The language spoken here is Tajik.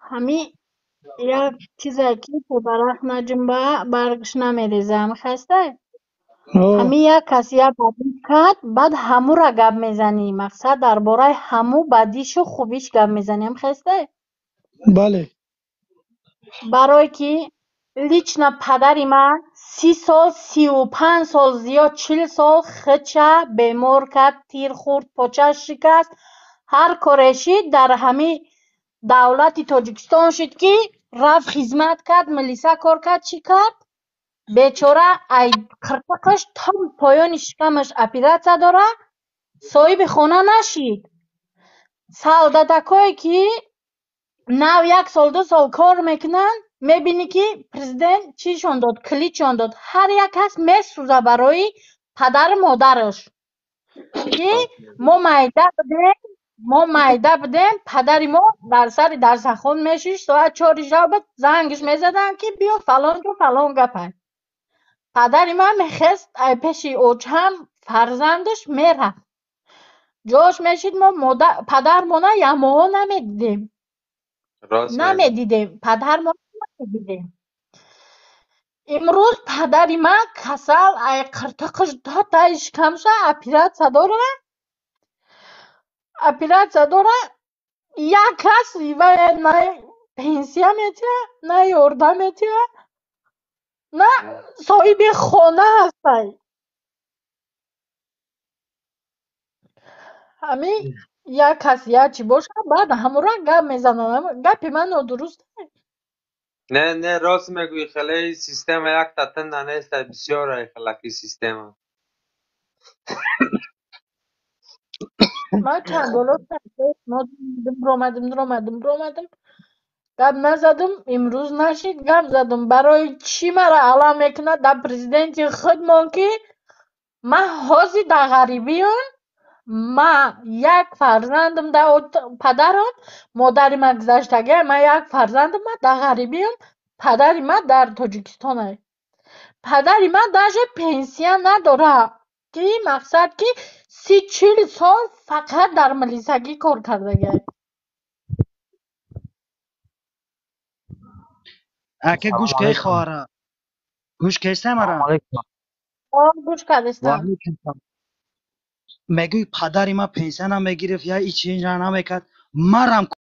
Ҳами як чизе ки то дарахт наҷунба, баргаш намереза, ҳамихастай? Ҳами як кас як бадӣ кард, баъд ҳамура гап мезанӣ. Мақсад дар бораи ҳаму бадишу хубиш гап мезанӣ, ҳамихастай? Бале. Барое ки лично падари ман 30 сол, 35 сол, зиёд 40 сол хича бемор кард, тир хӯрд, почаш шикаст, ҳар коре шид дар ҳами давлати Тоҷикистон шид, ки рафт хизмат кард, милиса кор кард, чӣ кард? Бечора ай қиртиқаш то поёни шикамаш оператсия дора, соҳиби хона нашид. Солдатакое ки нав як сол, ду сол кор мекунанд, мебинӣ ки президент чишон дод, киличон дод. Ҳар як кас месӯза барои падару модараш, ки мо майда будем, мо майда будем, падари мо дар сари дарсахон мешишт, соат 4 шаб зангаш мезаданд, ки биё фалон ҷо фалон гапай. Падари ман мехест, ай пеши очам фарзандаш мерафт. Ҷош мешид, мо падармона ямоҳо намедидем. Намедидем, падармона намедидем. Имрӯз падари ман касал, ай қиртиқаш то таи шикамша оператсия дора. Оператсия дора, як кас вай на пенсия метиҳад, на ёрдам метиҳад, на соҳиби хона ҳастай. Ҳами як кас як чӣ бошад, баъд ҳамура гап мезананд. Гапи ман нодуруст. Не, не, рост мегӯӣ, хеле система якта тинда нест, бисёр хелаки система. Ман чанд боло ромадим, ромадим, ромадим, гап назадам, имрӯз нашид, гап задам. Барои чӣ мара алам мекунад дар президенти худмон, ки ман ҳозир дар ғарибиам, ман як фарзандам дар падарам, модари ман гузаштагиам, ман як фарзандам, ман дар ғарибиам, падари ман дар Тоҷикистон. Падари ман даже пенсия надорад, ки мақсад ки 30-40 сол фақат дар милисагӣ кор кардагиам. Ака гӯш кай хоҳара. Гӯш кайстай мара? Гӯш кардистам. Мегӯй падари ман пенсия намегирифт, я ичинҷа намекард. Марам